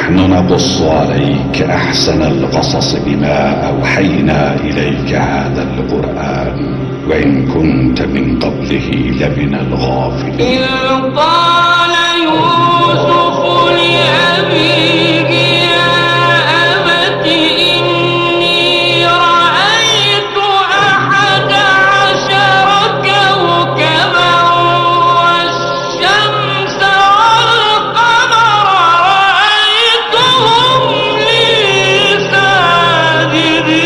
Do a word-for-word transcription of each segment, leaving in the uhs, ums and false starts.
نحن نقص عليك أحسن القصص بما أوحينا إليك هذا القرآن وإن كنت من قبله لمن الغافلين. إذ قال يوسف لأبيه يا أبت إني رأيت أحد عشر كوكبا والشمس والقمر رأيتهم لي ساجدين.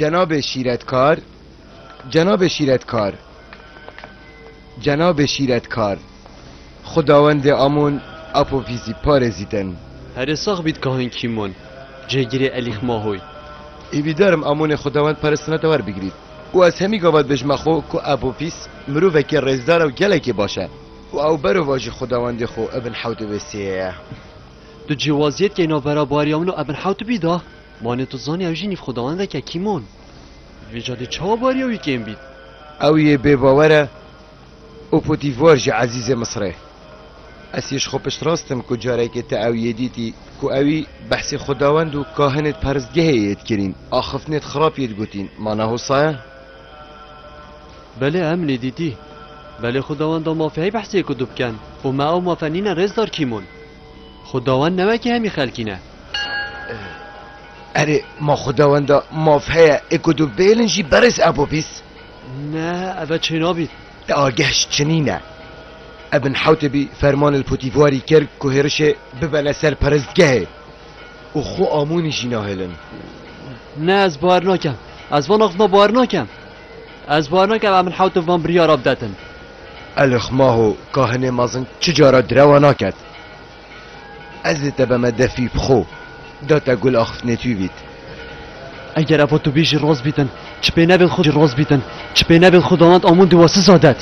Cenabê şîretkar, cenabê şîretkar, cenabê şîretkar, Xwedawendê Amon Apofîsî parêzîtin. Herê sax bît kahin Kîmon, cêgirê Elîx Mahoy. Hêvîdar im Amonê Xwedawend paristina te werbigirît. Û ez hemî gava dibêjime xwe ku Apofîs mirovekî rêzdar e û gelekî baş e. Û ew berovajî Xwedawendê xwe Ibn Hewtibê sê ye. Tu cîwaziyet key navbera Bariyamin û Ibn Hewtibî de? Manê tu zanî ew jî nîv Xwedawendek e Kîmon. Vêca dê çawa bariya wî kêm bît? Ew yê bêbawer e û Potîfwar jî ezîzê Misrê. Ez yê ji xwe piştrast im ku carekê te ew yê dîtî ku ewî behsê Xwedawend û kahinêt peristgehê yê dikirîn, axiftinêt xirab yê digotîn. Ma ne hosa ye? Belê, em nê dîtî. Belê Xwedawenda mafê hey behsê ku tu biken. Û me ew mafe nîne rêzdar Kîmon. Xwedawend ne wekî hemî xelkî ne. Erê, ma Xwedawenda maf heye ê ku tu bêlin jî berêz Apofîs? Ne, ev e çênabît. Te ageh ji çi nîne? Ibn Hewtibî fermanê li Potîfwarî kir ku hêrişê bibene ser peristgehê. Û xwe Amonî jî nahêlin. Ne, ez bawer nakem. Ez van axiftina bawer nakem. Ez bawer nakim em hewt van biryara bidetin. Elixmaho, kahinê mezin çi cara direwa naket. Ez ê te beme defî bi xwe, da te gul axiftinê tu bît. Eger eva tu bî jî rast bîtin, çi pê nebêt xwe jî rast bîtin, çi pê nebêt Xwedawend Amûn di wasiza det.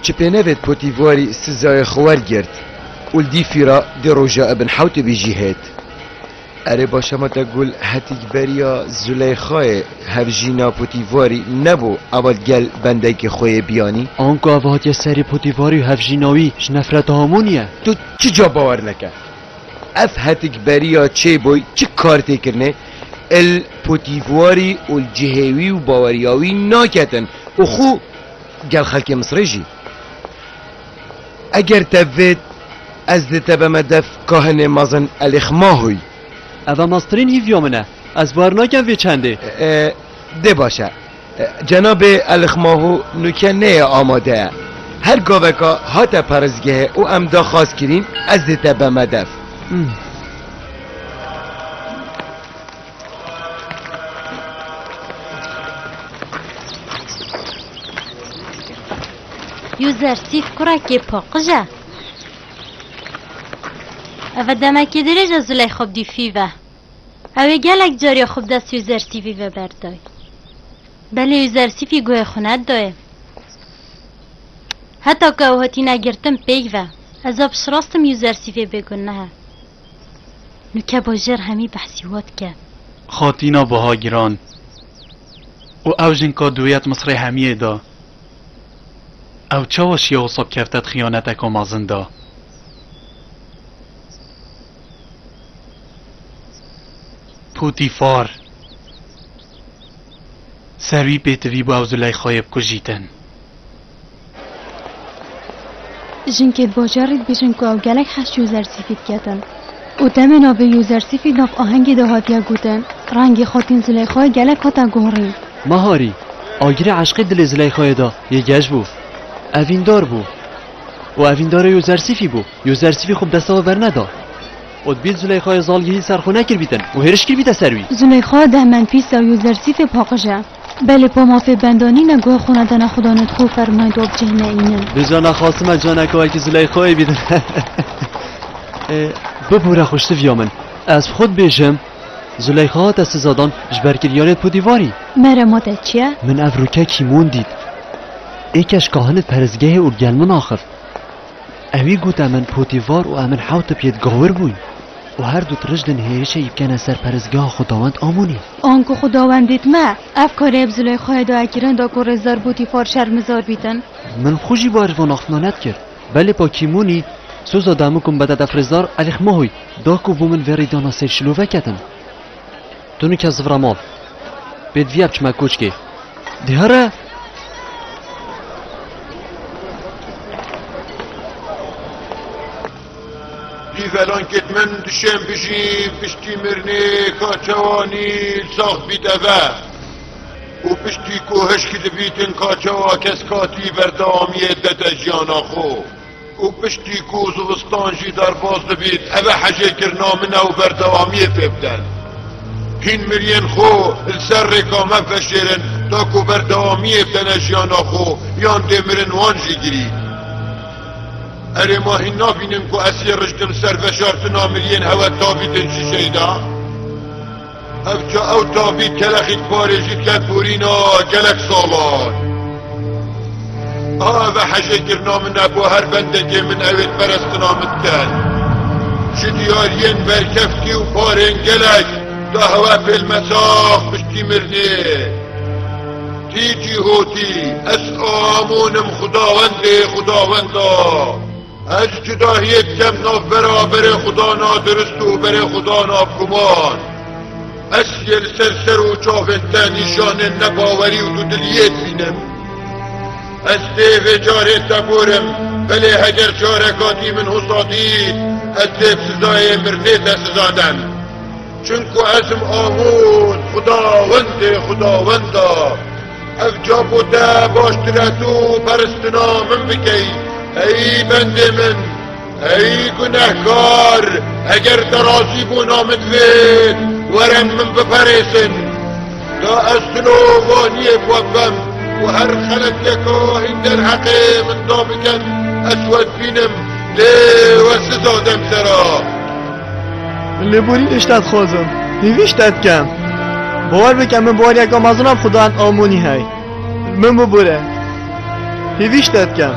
Çi pê nebêt Potîvarî sizayê xwe wergirt û li dîfî re di roja ibn hewtê bî jî hêt. Erê, baş e, ma te gul hetik beriya Zuleyxayê hevjîna Potîvarî nebû, eva digel bendekê xwe yê biyanî? Anku ev hatiye serê Potîvarî û hevjîna wî ji nefreta Amûnî ye. Tu çi ca bawer neke? Ev hetik beriya çêbûy çi kar tê kirinê? Il Potîvarî û li cihê wî û baweriya wî naketin û xwe gel xelkê Misrê jî. Eger te vêt, ez dê te beme def kahinê mezin Elixmahoy. Ev e mestirîn hîviya min e. Ez bawer nakem vê çendê. E, dê baş e. E, cenabê Elixmaho nûke neyê amade ye. Her gaveka hate peristgehê û em daxwaz kirîn, ez dê te beme def. Hmm. Yûzersîf kurekê paqij e. Ev e demekê dirêj e Zuleyxa bi dîfî ve. Ew ê gelek cariya xwe bi dest Yûzersîfî ve berdayê. Belê Yûzersîfî guhê xwe nedayê. Heta ku ew hatîne girtin pêk ve, ez a piştrast im Yûzersîfê bêguneh e. Nûke bajêr hemî behsî wa dike. Xatîna biha giran û ew jinka dûyet Misrê hemiyê da. Ew çawa şiya wisa bikefte di xiyaneteka mezin da? Potîfar. Ser wî pêtivî bû ew Zuleyxayê bikujîtin. Jinkê di bajarî dibêjin ku ew gelek heş Yûzersîfî diketin. Û demê navê Yûzersîfî nav ahengê de hatiye gotin, rengê xatîn Zuleyxayê gelek hate guhorîn. Meharî, agirê eşqê dilê Zuleyxayê de yê geş bû. Evîndar bû. Û evîndarê Yûzersîfî bû. Yûzersîfî xwe bi desta we berneda. Û dibît Zuleyxayê zalgehî li ser xwe nekiribîtin û hêriş kiribîte ser wî. Zuleyxa deh Menfîsa Yûzersîfê paqij e. Belê pa mafê benda nîne guhê xwe nedane xudanê xwe û fermayên wa bi cih neînin. Dija nexwastime caneka wekî Zuleyxayê bîtin. E, bibûre xweştiviya min. Ez bi xwe dibêjim, Zuleyxa hate sizadan ji ber kiryarê Potîvarî. Mere ma te çi ye? Min ev rûke kîmon dît. Êke ji kahinêt perestgehê û li gel min axift. Ewî gote min Potîvar û em in hewtip yêt gawir bûyn û her du tirijdin hêrişê yî bikene ser perestgeha Xwedawend Amonî. Anku Xwedawendêt me, ev karê bi Zuleyxayê da kirin da ku rêzdar Potîfar şermizar bîtin. Min xwe jî bar ji van axiftina nedikir. Belê pa Kîmonî soza demikum bede def rêzdar Elîxmahoy da ku bo min vê rêdana sêr şilove ketin. Tu nûke zivra mal. Pêdiviya biçime koçkê. Dihare! Dîvelankêt min dişên bijî piştî mirinê ka çawa Nîl sax bît eve û piştî ku hişk dibîtin ka çawa kes katî berdewamiyê dede jiyana xwe. Û piştî ku zivistan jî derbas dibît, eve hejêkirina min e û berdewamiyê pê biden. Hîn miriyên xwe li ser rêka me veşêrin, ta ku berdewamiyê bidene jiyana xwe, yan dê mirin wan jî girî. Erê, ma hîn nabînin ku ez yê rijdim ser veşartina miriyên hewe tabîtin şişeyê de? Ev ca ew tabît kelexî diparêjî diket borîna gelek salan. A, eve hejêkirina min e bo her bendekê min ewêt perestina min diket. Ji diyariyên berkeftî û parên gelek da hewe pêlmesax piştî mirinê. Tî cîhotî, ez Amûn im Xwedawendê Xwedawenda. Ez cudahiyê dikem navbera berê Xwedana dirist û berê Xwedana biguman. Ez yê li ser ser û çavên te nîşanên nebawerî û dudiliyê dibînim. Ez dê vê carê te borim, belê heger careka dî min wisa dît, ez dê bi sizayê mirinê te siza dem. Çimku ez im Amûn, Xwedawendê Xwedawenda. Ev ca bo te baştir e tu peristina min bikey, ey bendê min, ey gunehkar, eger te razîbûna min divêt, werin min biperêsin. Da ez tulo vaniyê bi we bim û her xeletiyeka hîn derheqê min da bikin, ez we dibînim, lê we siza dem sera. Min lêborîn ji te dixwazim. Hêvî ji te dikim. Bawer bike min baweriyeke mezin a bi Xudan Amonî hey. Min bibore. Hêvî ji te dikim.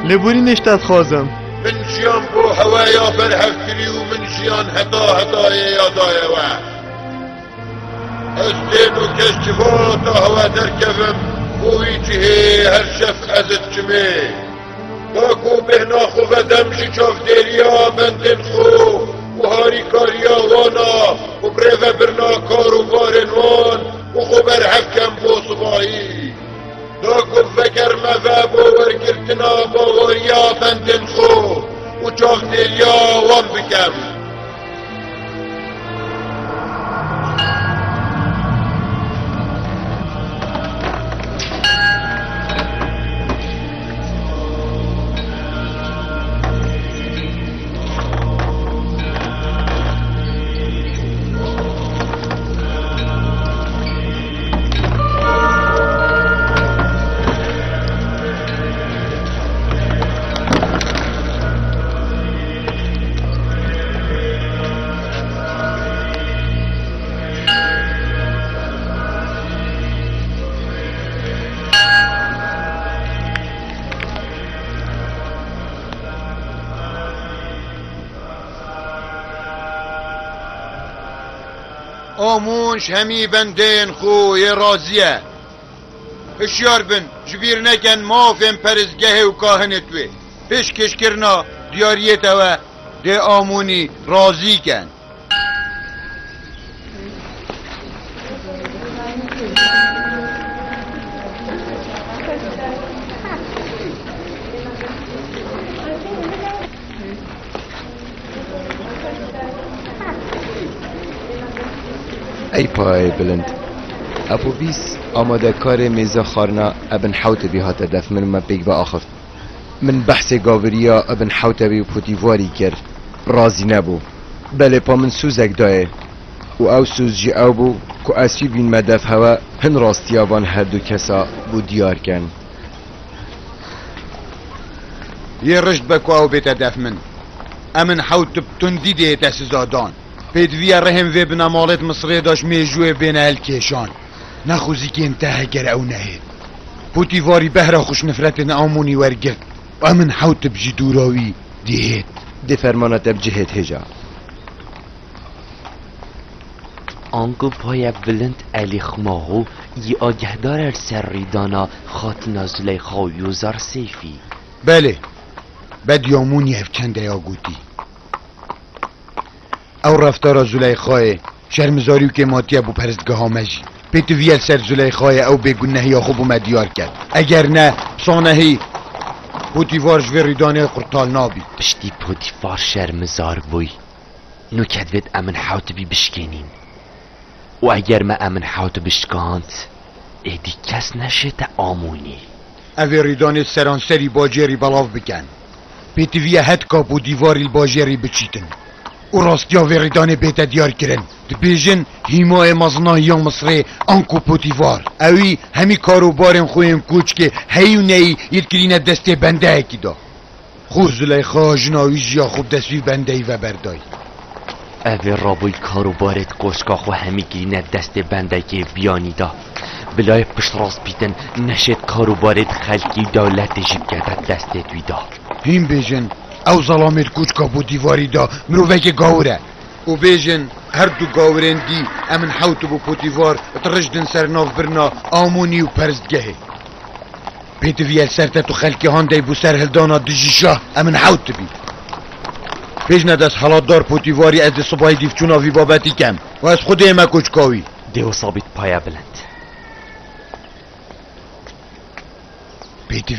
Lêborînê ji te dixwazim. Min jiyan bo heweya berhev kirî û min jiyan heta hetayê ya daye we. Ez tên û kes civata hewe derkevim, bo wî cihê her şev ez diçimê. Da ku bêhna xwe vedem ji çavdêriya bendên xwe û harîkariya wana û birêvebirina kar û barên wan û xwe berhev kem bo sibahî. Da ku vegerime ve bo wergirtina baweriya bendên xwe û çavdêriya wan bikem. Amon ji hemî bendeyên xwe yê razî ye. Hişyar bin, ji bîr neken mafên peristgehê û kahinê wê. Pêşkêşkirina diyariyê te we dê Amonî razî ken. Ey payê bilind! Epûvîs, amadekarê mêza xwarina, ebin hewtibî hate def min û me pêk ve axift. Min behsê gaviriya ebin hewtebî û Potîvarî kir, razî nebû. Belê pa min sûzek dayê û ew sûz jî ew bû ku ez jî bînme def hewe, hin rastiya van her du kesa bo diyar ken. Yê rişt be ku ew bête def min. Emin hewtib tundî dê te siza dan. Pêdiviye rihên vê binemalêt Misirê de ji mêjûyê bêne hilkêşan. Nexwizîkên te heger ew nehêt. Potîvarî behra xwe ji nifretên Amonî wergirt û emin hewtib ji dûra wî dihêt. Dê fermana te bi cihêt hêja. Ango paya bilind Elî Xmaho yî agehdar er ser rîdana Xatina Zuleyxa û Yozar Seyfî. Belê, bedî Amonî ev çende ya gotî. Ew reftara Zuleyxayê şermizarî û kêmatiye bo peristgeha me jî. Pêtiviye li ser Zuleyxayê ew bêgunehiya xwe bo me diyar ket. Eger ne, sanehî Potîvar ji vê rîdanê qurtal nabî. Piştî Potîfar şermizar bûy, nûke divêt emin hewtibî bişkênîn. Û eger me emin hewtibî şikand, êdî kes neşête Amonî. Ev ê rîdanê seranserî bajêrî belav biken. Pêtiviye hetka Potîvarî li bajêrî biçîtin û rastiya vê rîdanê bête diyar kirin. Dibêjin hîmayê mezinahî ya Misirê anku Potîvar. Ewî hemî kar û barên xwe yên koçkê heyî û neyî yê kirîne destê bendeyekî de. Xûr Zuleyxa jina wî jiya xwe bi dest wî bendeyî ve berdayî. Ev ê rabûy kar û barêt koçka xwe hemî kirîne destê bendekê biyanî de. Bilayê piştrast bîtin, neşêt kar û barêt xelkî û dewletê jî bikete destêt wî de. Hîn bêjin, ew zelamêt koçka Potîvarî de mirovekê gawir e. Û bêjin, her du gawirên dî emin hewtib û Potîvar tiriş din ser navbirina Amonî û peristgehê. Pêtiviye li ser te tu xelkê handey bû ser hildana dijî şah, emin hewtibî. Pêjne desthilatdar Potîvarî ez dê sibahî dîvçûna vî babetî kem. Û ez xwedê me koçka wî. Dê wisa bît paya bilind. Pêtiviye